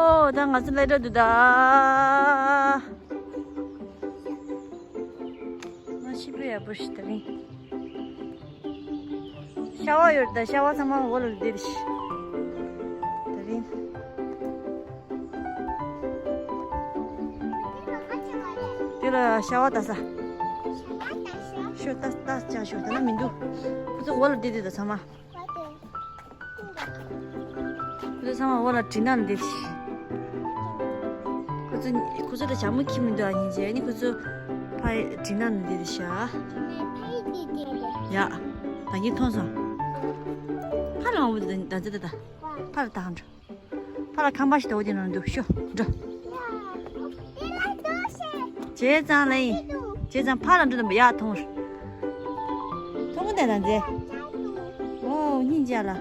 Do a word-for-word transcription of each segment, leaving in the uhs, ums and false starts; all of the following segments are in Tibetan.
ཨོ་ད་ང་ཚོ་སླེབས་འགྲོ་འདུག་ད། ང་ཤི་པོ་ཡག་པོ་ཞིག་ད་རིང་། ཤ་བ་ཡོད་ད། ཤ་བ་ཚང་མ་འོག་ལ་སླེབས་ཤག་ད་རིང་། དེ་ལ་ཤ་བ་ད་ས། ཤོ་ད་ད་ཅག་ཤོ་ད་ན་མི་འདུག་ཁོ་ཚོ་འོག་ལ་སླེབས་དུས་ད་ཚང་མ། ཁོ་ཚོ་ཚང་མ་འོག་ལ་དྲིན་ནང་འདེབས་ཤིག་ཁོ་ཚོ་ཁོ་ཚོ་ལ་ཞྭ་མོ་འཁྱེར་མི་འདུག་ཨ་ཉིན་རྗེས་ནི་ཁོ་ཚོ་ཕ་དྲིན་ནང་འདེབས་ཤག་ཡ། ད་གིན་མཐོང་སོང་། ཕར་ལ་འོང་བ་འདི་ད་འདི་ད་ད། ཕར་ལ་ད་འགྲོ། ཕར་ལ་ཁང་པ་ཞིག་ད་འོ་དེ་ནང་འདུག་ཤོ་འགྲོ། བྱས་ཙང་ལ་ཡིན། བྱས་ཙང་ཕར་ལ་འགྲོ་དང་པོ་ཡག་མཐོང་། མཐོང་གི་འདུག་ད་མཛེས། ཨོ་སྙིང་རྗེ་ལ།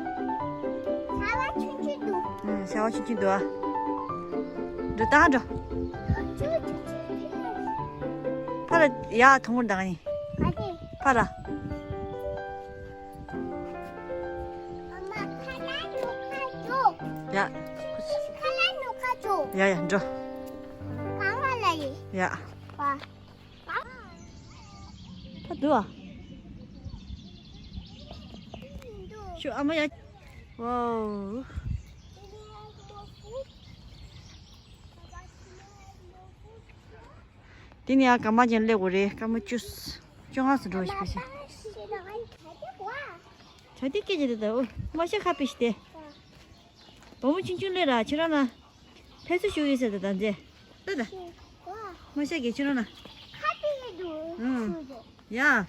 ཤ་བ་ཆུང་ཆུང་འདུག་ཨ་ཤ་བ་ཆུང་ཆུང་འདུག་ཨ། འགྲོ་ད་འགྲོ། ཕར་ལ་ཡག་མཐོང་གི་འདུག་ད་ཡིན། ཕར་ལ། ཡ། ཡ་ཡ་འགྲོ། ཡ། ད་འདུག་ཨ། ཤོ་ཨ་མ་ཡ། ཝའོ། དེ་ནས་ཡང་སྐར་མ་ཅན་སླེབས་དགོས་རེད། སྐར་མ་བཅུ། བཅོ་ལྔ་ཙམ་འགྲོ་ཞིག་ག་ཤི། བྱ་དེ་སྐད་ཆ་དེ་ད་འོ་མ་ཤ་ཁ་པི་ཤི་སྟེ། བུ་མོ་ཆུང་ཆུང་སླེབས་ར་ཁྱེད་རང་ལ་ཕེབས་བསུ་ཞུ་ཡོད་ཟེར་ད་ད་མཛེས། ལྟ་ད། མ་ཤ་གི་ཁྱེད་རང་ལ། ཁ་པི་ཡི་འདུག་ཨང་། ཡ།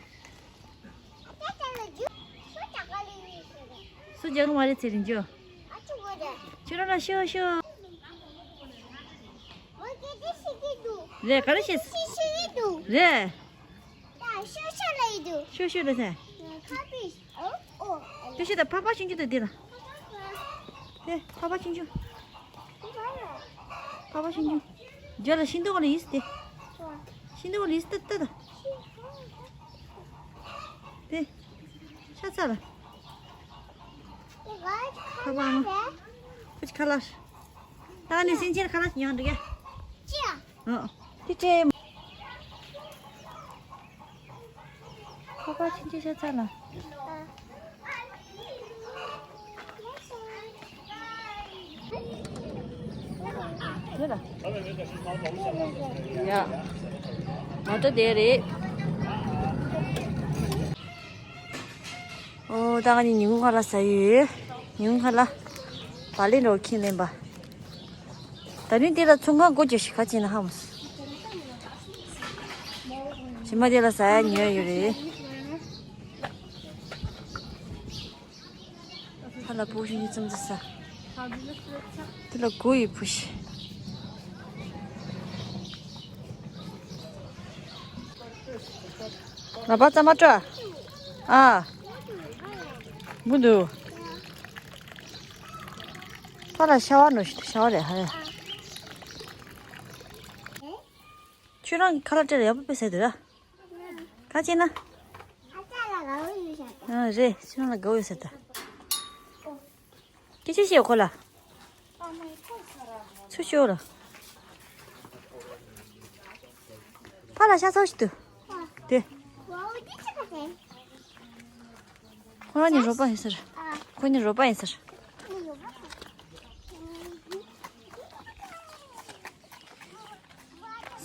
སུ་རྒྱག་ལུང་བ་རེད་ཚེ་རིང་ཇོ། ཁྱོད་རང་ལ་ཤོ་ཤོ། རེད་ག་རེ་བྱེད། རེད། ཤོ་ཤོ་ལ་ཡི་འདུག་ཤོ་ཤོ་ལ་ཟེར། དེ་ཤི་ད་ཕག་པ་ཆུང་ཆུང་དང་དེ་ལ། དེ་ཕག་པ་ཆུང་ཆུང་། ཕག་པ་ཆུང་ཆུང་། རྒྱ་ལ་ཤིང་སྡོང་ལ་ཡིས་ཏེ། ཤིང་སྡོང་ལ་ཡིས་ཏེ་ཏེ་ད། དེ། ཤ་ཚ་ལ། ཕག་པ་ཨ་མ། ཁོ་ཅི་ཁ་ལག་ད་ནི་སེམས་ཅན་ཁ་ལག་ཡང་འགྲིག་ག་ཅི་ཡ། ཨ། དེ་ཅི། ཁ་པར་ཕྱིན་ཆད་ཤ་ཚ་ལ། དེ་ལ། ཡ། མ་ཏོ་དེ་རེད། ཨོ་ད་ང་གཉིས་ཉིན་གུང་ཁ་ལག་ཟ་ཡི་ཡོད། ཉིན་གུང་ཁ་ལག་བག་ལེབ་འདྲ་བོ་ཁྱེར་ལེན་པ། ད་རིང་འདི་ལ་ཚོང་ཁང་སྒོ་རྒྱག་ཤིག་ག་ཅིག་ན་ཧ་མ་སོང་། ཞི་མ་དེ་ལ་ཟ་ཡ་ཉོས་ཡོད་རེད། ཧ་ལ་བུ་ཤིང་ཙམ་ཙམ་ཟ། དེ་ལ་དགུ་ཡི་བུ་ཤི། ལ་པ་ཙམ་མ་སྤྲོ། ཨ། མུ་འདུག་ཕ་ལ་ཤ་བ་ནོ་ཤི་ཤ་བ་རེད་ཧ་ཡ། ཁྱོད་རང་གི་ཁ་ལག་སྤྲད་ལ་ཡག་པོ་དཔེ་ཟེར་དེ་ར། ག་ཅེ་ན། ཨ་རེད་ཁྱོད་རང་ལ་དགའ་བོ་ཡོད་ཟེར་ད། སྐད་ཆ་བཤད་ཁོ་ལ། ཚུར་ཤོག་ལ། ཕ་ལ་ཤ་ཚ་ཞིག་ཏུ། དེ། ཁོ་རང་ནི་རོགས་པ་ཡིན་ཟེར། ཁོ་ནི་རོགས་པ་ཡིན་ཟེར།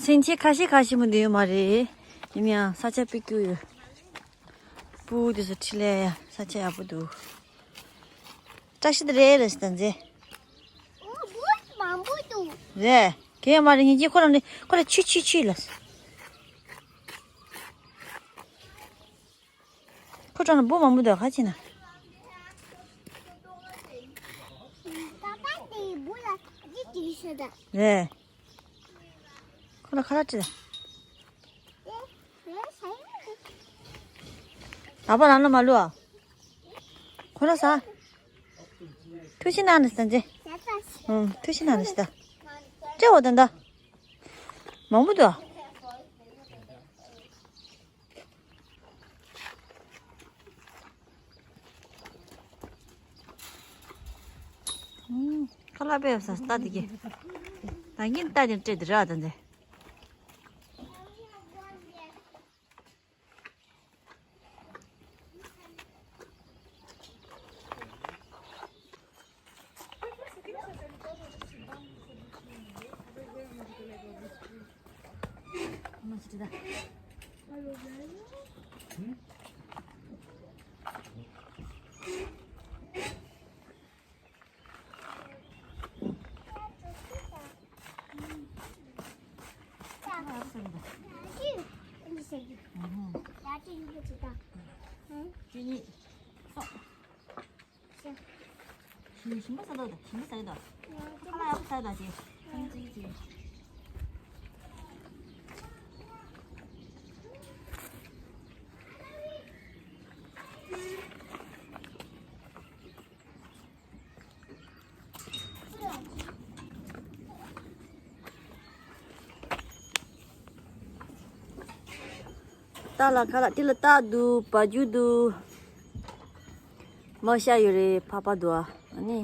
སེམས་ཅན་ཁ་ཤས་ཁ་ཤས་མོ་འདི་ཡོད་མ་རེད། ཡིན་ཡང་ས་ཆ་དཔེ་སྐྱིད་ཡོད། སྤུ་དེ་ཚོ་ཁྲིད་ལས་ཡ་ས་ཆ་ཡག་པོ་འདུག་བཀྲ་ཤིས་བདེ་ལེགས་རེད་ཟེར་ད་མཛེས། འོ་འབུ་མང་པོ་འདུག་རེད། གས་མ་རེད་ཉིན་གཅིག་ཁོ་རང་ནི་ཁོ་ལ་ཆུ་ཆུ་ཆུ་ལ། ཁོ་གྲོང་ལ་འབུ་མང་པོ་འདུག་ག་ཅི་ན། ད་ལྟ་དེ་འབུ་ལ་ཅི་ཅི་ཤོད་ད། རེད། ཁོ་ལ་ཁ་ལག་སྤྲད། ལག་པ་ནང་ལ་མ་བླུག་ཨ། ཁོ་ལ་ཟ། ཐུགས་རྗེ་གནང་ནས་ཟ་འདི། ཨང་ཐུགས་རྗེ་གནང་ནས་ཟ། སྤྲད་འོ་ད་ད། མང་པོ་འདུག་ཨང་། ཁ་ལག་པས་ས་ལྟ་དེ་གི། ད་གིན་ལྟ་དེ་སྤྲད་དེ་ར་ད་འདི། ཞིམ་པོ་ཟ་དོ། ཞིམ་པོ་ཟ་དོ། ཁ་ལག་ཡག་པོ་ཟ་དོ་ཅེ། ཁ་ལག་ཅིག་ཅིག་ཏ་ལ་ཁ་ལག་དེ་ལ་སྟག་འདུག་བ་རྒྱུ་འདུག་མ་ཤ་ཡོད་རེད། ཕག་པ་འདུག་ཨ་ནི།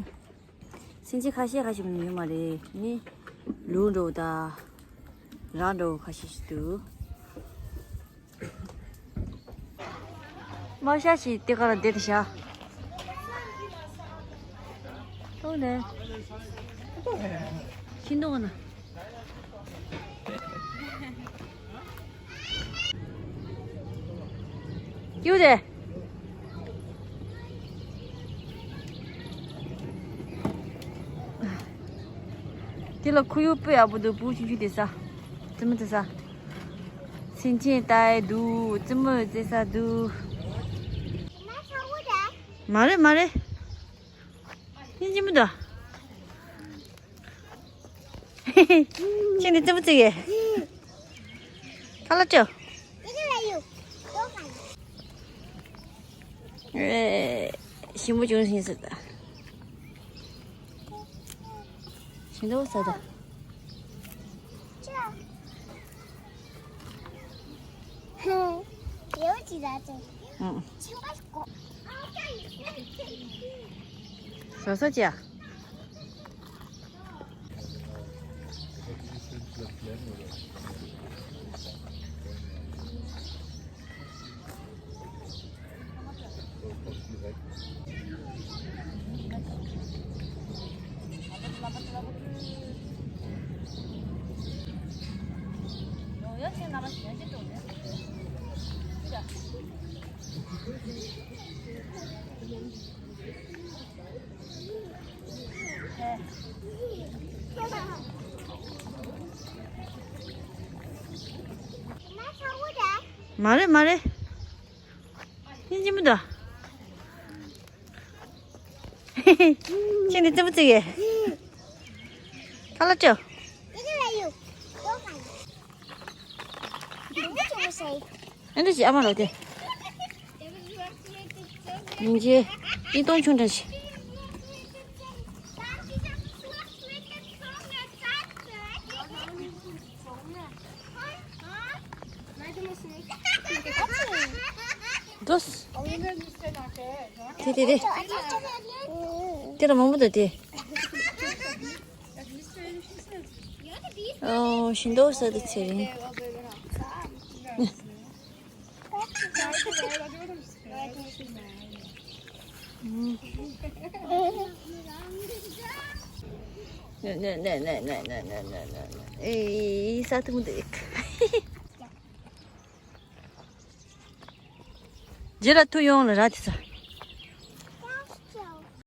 སེམས་ཅན་ཁ་ཤས་ཁ་ཤས་མི་ཡོད་མ་རེད། ནི་ལུག་འདྲ་བོ་དང་། ར་འདྲ་བོ་ཁ་ཤས་ཤིག་འདུག་མ་ཤ་ཞིག་དེ་ག་ལ་བསྡད་དེ་ཤ། ཏོ་ནས། ཤིན་ཏོ་ག་ན། ཡུ་དེ། དེ་ལ་ཁོར་ཡུག་དཔེ་ཡག་པོ་འདུག་བུ་ཆུང་ཆུང་དེ་ས། རྩེད་མོ་རྩེ་ས། སེམས་ཅན་ལྟ་ཡི་འདུག་རྩེད་མོ་རྩེ་ས་འདུག་མ་རེད་མ་རེད། སྙིང་རྗེ་མི་འདུག་ཁྱེད་ནི་རྩེད་མོ་རྩེ་གི་ཁ་ལག་སྤྲོད། ཨེ། ཞིམ་པོ་བྱུང་ཟིན་ཟེར་ད། ཞིམ་པོ་ཟ་ད། ཡོད་ཅི་ད་ཅི། ཨང་། ཞིམ་པོ་ཟ། ཟ་ཟ་ཅི་ཡ། མ་རེད་མ་རེད། སྙིང་རྗེ་མི་འདུག་ཁྱེད་ནི་རྩེད་མོ་རྩེ་གི་ཁ་ལག་སྤྲོད། ཨ་འདྲ་ཞིག་ཨ་མ་ལོ་དེ། ཡིན་གྱི། ཨི་སྟོང་ཆུང་འདྲ་ཞིག་འགྲོ། དེ་དེ་དེ། དེ་ལ་མང་པོ་འདུག་དེ། ཨོ། ཞིམ་མདོག་ས་དེ་ཚེ་རིང་། ཨེ། ས་ཐུང་འདུག་རྗེས་ལ་ཐུག་ཡོང་ལ་ར་དེ་ཚོ།